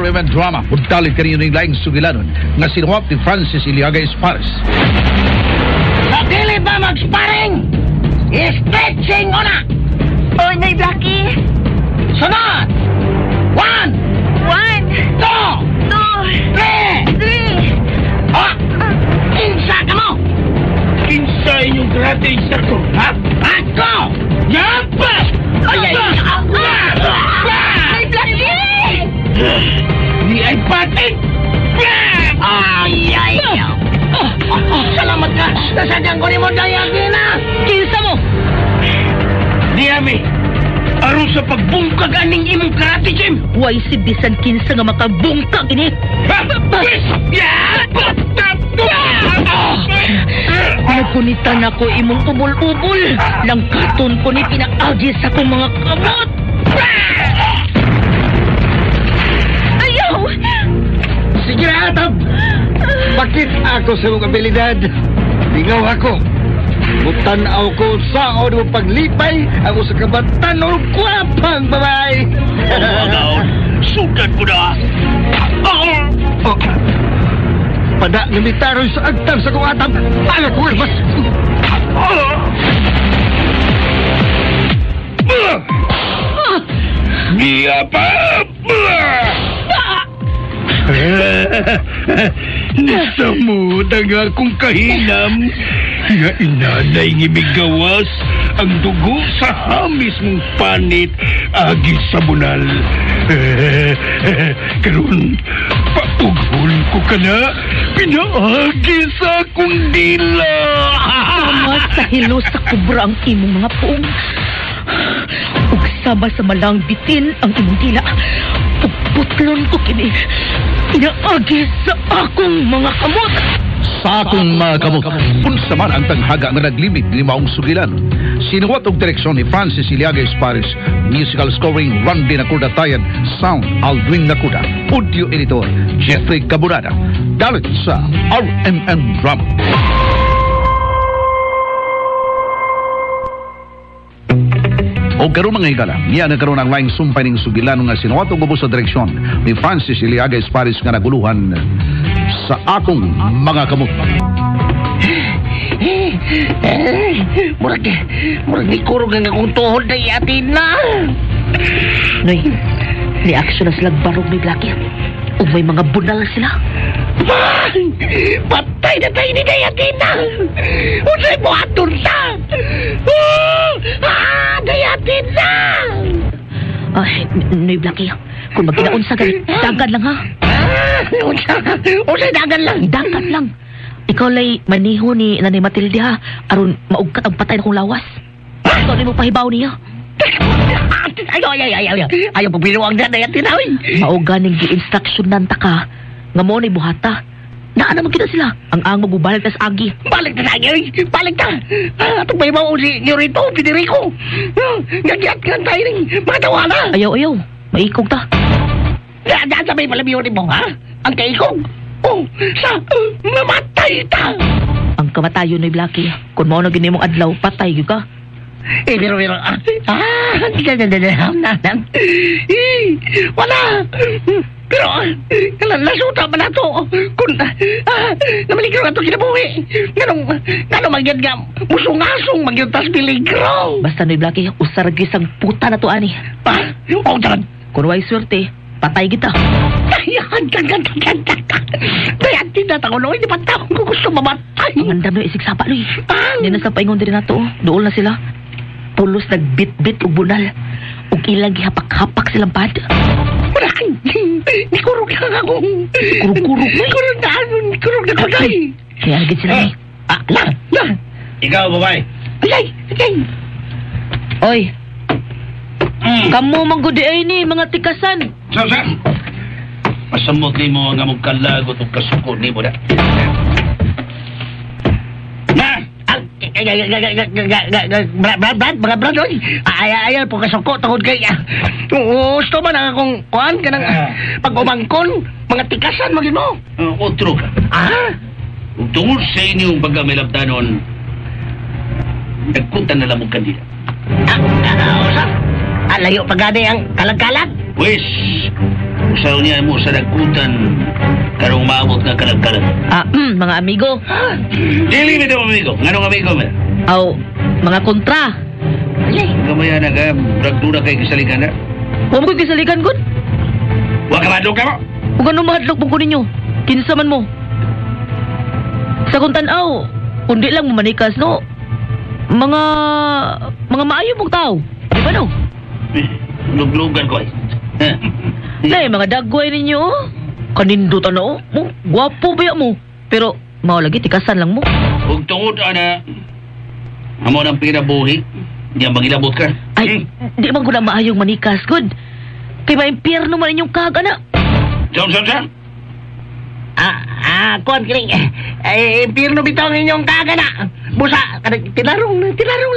RMN Drama, puntalit kaninyo ng laing sugilanon nga sinuwat ni Francis Iliaga Espares. Sa dili ba mag-sparring? Stretching una! Oy, Nay Blackie! Sunod! One! One! Two! Two! Three! Three! Ah! Kinsa ka mo? Kinsa inyong karate instructor, ha? Ako! Yapa! Ay, ay! Nay Blackie! Ni ay patin! Ay, ay! Salamat ka! Nasadyan ko ni mo dayagina! Kinsa mo? Diami! Aron sa pagbungkag aning imong karate gym! Way si bisan kinsa nga makabungkag ini. Nagkunitan ako imong ubol-ubol. Langkaton ko ni pinaagi sa akong mga kamot. Ayaw! Sige na, Atab! Bakit ako sa mong abilidad? Lingaw ako. Mutanaw ko sa mo paglipay ang usa ka batanon kwapang babae. Agaon, sugad ko na! Oh. Pada nga mitaroy sa agtang sa kong atab. Anak ko, mas... Giya pa! Nasamod ang akong kahinam. Nga inanay ng imigawas ang dugo sa hamis mong panit agi sa bunal. Karon, paughol ko ka na, pinaagi sa akong dila. Sama sa hilo sa kubra ang imong mga puong. Ug sama sa malang bitin ang imong dila. Ug putlon ko kini. Pinaagi sa akong mga kamot. Sa akong mga kamot, unsa man ang tanghaga nga naglimit ni maong sugilanon. Sinuwat og direksyon ni Francis Iliaga Espares, musical scoring Randy Nakuda Tayan, sound Aldwin Nakuda, audio editor Jeffrey Caburada. Dalit sa RMN Drama. O karon mga higala, niya nagkaroon ang laing sumpay ning sugilanon nga sinuwat og ubos sa direksyon ni Francis Iliaga Espares nga naguluhan sa akong mga kamot. Murag, murag ni kurog ang akong tuhod na iatin na. Noy, reaction na sila barog ni Blackie. Ug may mga bunal sila. Patay na tayo ni Dayatina! Unsay buhaton sa? Ah, Dayatina! Ay, Noy Blackie, kung magkinaon sa gani, dagan lang ha. Ah, unsa? Unsay dagan lang? Dagan lang. Ikaw lay maniho ni Nanay Matilde ha, aron maugkat ang patay na kong lawas. Ikaw mo pahibaw niya. Ayaw, ayaw, ayaw, ayaw. Ayaw pagbinuang na Dayatina, oy. Mao ganing gi-instructionan ta ka nga mo ni buhata. Naa naman kita sila. Ang angog balik tas agi. Balik ta sa agi, oy. Balik ta. Atong pahibaw si Nyorito, Federico. Gagyat ka tayo ning mga tawana. Ayaw, ayaw. Maikog ta. Daan sa may palabiyon ni mo, ha? Ang kaikog. Oh, sa mamatay ta. Ang kamatayon ni Blackie. Kung mao na gini mong adlaw, patay gyud ka. Eh, pero, pero, wala. Pero, nasuta man nato. Kung, namaligro na ito kinabuhi. Nganong magyad nga, musungasong magyad tas peligro. Basta Noy Blackie, usar gisang puta na to ani. Ah, oh, jalan. Kung way swerte, patay kita. Ayan, kaya tinatako no, hindi pa tao ko gusto mamatay. Ang andam no, isig sapa noy. Hindi na sa paingon din nato. Dool na sila. Pulos nagbit-bit og bunal. Ug ilang gihapak-hapak silang pad. Wala, ni kurog lang ako. Kurog-kurog na. Kurog na, kurog na ko day. Kaya lagi sila ni. Ah, la, la. Ikaw, babae. Ay, ay, ay. Oy. Kamu manggudi ay ni mga tikasan. Sa, sa. Pasamot ni mo nga mong kalagot o kasuko ni mo na. Na! Brad, brad, mga brad, oy. Ay, ay, po kasuko, tungod kay, gusto man ang akong kuan, kanang pag-umangkon, mga tikasan, magin mo. Otro ka. Ah? Ug tungod sa inyong pagkamilabtanon, nagkunta na lang mong kandila. Ah, usa? Ah, layo pa gani ang kalag-kalag? Wes, Usaw niya mo sa nagkutan karong maabot nga kalag-kalag. Ah, mga amigo. Dili mi daw amigo. Nganong amigo man? Aw, mga kontra. Gamaya na ka, ragdura kay kisaligan na. Wa mo ko'y kisaligan, gud. Wa ka madlok ka mo. Kung ano mahadlok po ko ninyo, kinsa man mo. Sa kung tan-aw, kundi lang mo manikas, no? Mga maayo mong tao. Di ba, no? Luglugan ko ay. Nay, mga dagway ninyo, oh. Kanindot, ano, oh. Gwapo ba mo? Pero, mao lagi, tikasan lang mo. Ug tungod, ana, amo ng pinabuhi, diyan magilabot ka. Ay, di man ko na maayong manikas, good. Kay maimpyerno man inyong kag, ana. Saan, saan, saan? Kuan kining. Eh, impyerno bitaw ang inyong kagana. Busa, tinarong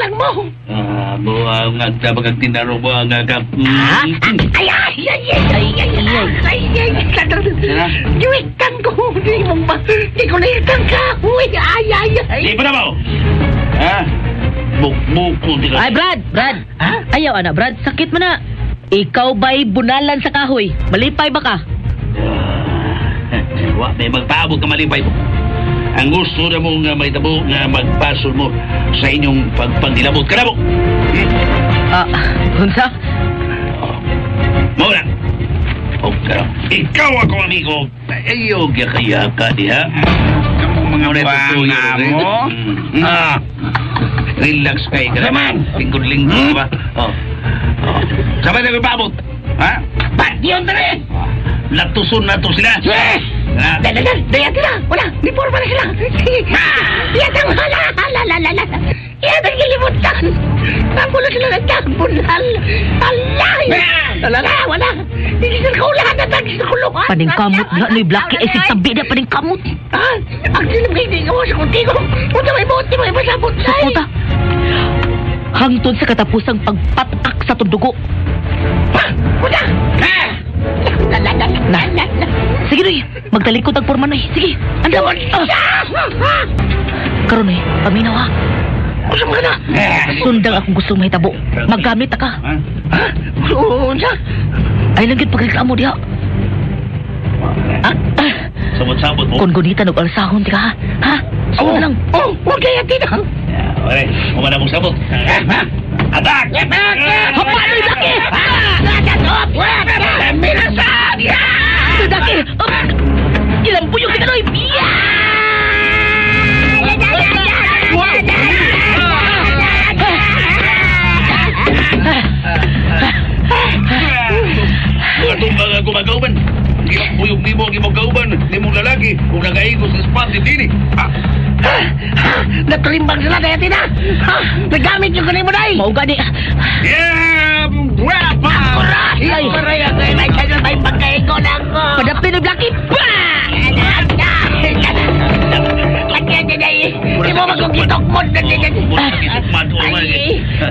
lang mo. Buang nga tabag ang tinarong buang nga ka. Ay, ay, ay, ay, ay, ay, ay, ay, ay, Yuwitan ko, di mo ba? Di ko nahitan ka. Uy, ay, ay, ay. Di pa na mo. Ha? Bukbukul di ka. Ay, Brad, Brad. Ha? Ayaw, ana, Brad, sakit mo na. Ikaw ba'y bunalan sa kahoy? Malipay ba ka? Wa, may magpaabot ka malipay mo. Ang gusto na mong may tabo nga magpaso mo sa inyong pagpangilabot ka na mo. Unsa? Mo na. O, pero, ikaw ako, amigo. Ayaw, kaya ka diha. Kamu mga buwanga mo. Ah. Relax kay ka naman. Lingkod-lingkod ba? Oh. Oh. Sabay na paabot. Ha? Patyon na rin! Latuson na to sila. Yes! Dalagan, daya sila! Wala, di forma na sila! Iyatang hala, hala, hala, hala! Iyatang gilimutan! Napulo sila ng tagbunal! Alay! Wala, wala! Gisirkulahan na tagsirkuluhan! Paningkamot nga, noy Blackie, ay sigtabi na paningkamot! Ah, ang silip kayo di ko sa kuntigo! Punta may bote, may masabot na! Sukuta! Hangtod sa katapusang pagpatak sa tundugo. Ha! Punta! Na. Sige, Noy. Magtalikod ang porma, Noy. Sige, andam. Karon, Noy. Paminaw, ha? Gusto mo ka na? Sundang akong gustong mahitabo. Maggamit ka. Ha? Unsa? Ay lang yun pagreklamo diha. Sabot-sabot mo. Kung gunitan og alsahon, di ka, ha? Ha? Sundan lang. Oh, huwag kaya tina. Okay, kumana mong sabot. Atak! Hapa, Noy, Blackie! Noy, Blackie! Ilang buyog si ka, Noy! Mga tumbang ang gumagauban. Buyog nimo ang imong kauban, nimong lalaki, kung nagaigo sa spot ni Dini. Natrimbang sila dahil tina. Nagamit yung kanimo na eh. Mauga ni. Yeah! Wrap up! Ay! Aray, ay, may may pagkaigo na ako. Padapin ni Blackie! Di mo magkukitok mo.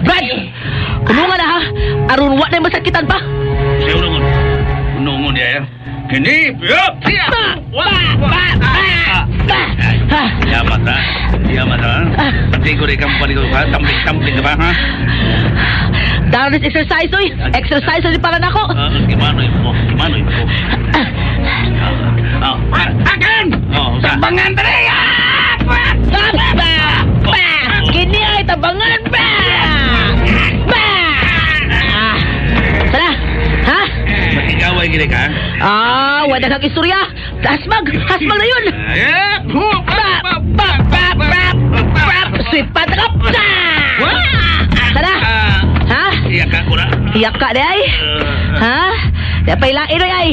Brad! Kulungan na ha! Aron wa na masakitan pa! Siya unungon. Unungon niya ya. Kini! Yup! Ba! Ba! Ba! Ba! Ha! Yamat ha? Yamat ha? Pati ko rin kang paliko ha? Tambik-tambik ka ba ha? Darlis exercise oy! Exercise oy para nako! Gimanoy mo. Gimanoy mo. Akan! Tabangan tali! Ba! Ba! Ba! Kini ay tabangan! Ba! Ba! Tara! Ha? Makikaway gini ka? Ah, wala kang istorya! Hasmag! Hasmag na yun! Ba! Ba! Ba! Ba! Ba! Swipat ka! Tara! Ha? Iyak ka ko na. Iyak ka di ay? Ha? Di pa ilain oy ay!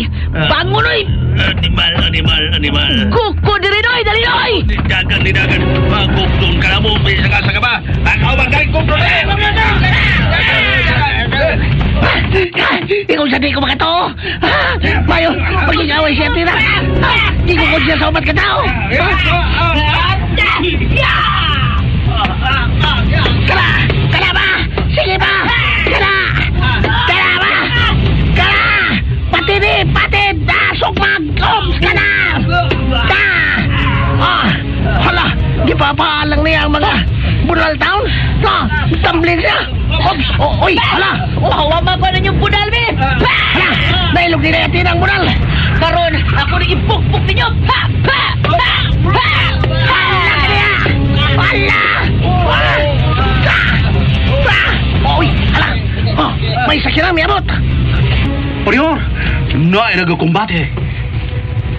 Bangon oy! Animal, animal, animal. Kuko diri noy! Dali noy! Nidagan, nidagan. Magugdon ka na mo. May saka ka ba? Bakaw ba galing kong Ikaw sa di ko makatao. Mayo, magigaway siya tira. Di ko ko siya sa umat katao. Kala! Kala ba? Sige ba? Kala! Kala ba? Kala! Patini! Patin! Sukmag! Oms! Kala! Ta! Ah! Hala! Di pa paalang niya ang mga Bunal Town? Ah! Tumbling siya! Ops! Oh, oy! Hala! Pahawa ko na yung bunal, be! Hala! Nailog Dinay atinang bunal. Karon, ako ni ipukpok ninyo. Pa! Pa! Pa! Pa! Pa! Wala! Wala! Ah! Uy, hala! Oh, may sakyan miabot. Prior, naay nagkumbate.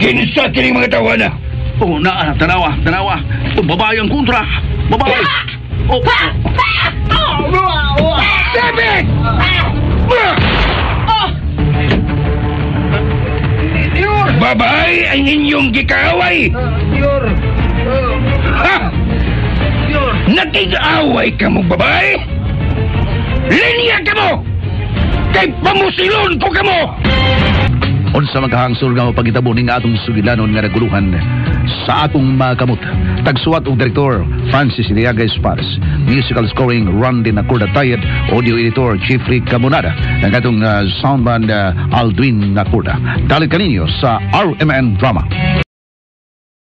Kinsa kining mga tawana? Oh, naa, tanawa, tanawa. Oh, babae ang kontra. Babae. Oh, Sebek! Babae ang inyong gikaaway! Ha! Nakig-away ka mo, babae? Linya ka mo! Kay pamusilon ko ka mo! Unsa magkahangsor nga mapagitabo ning atong sugilanon nga naguluhan sa atong mga kamot. Tagsuwat og direktor Francis Iliaga Espares. Musical scoring Randy Nacorda Tayed, audio editor Jeffrey Camonada, ang atong soundman Aldwin Nacorda. Dalit kaninyo sa RMN Drama.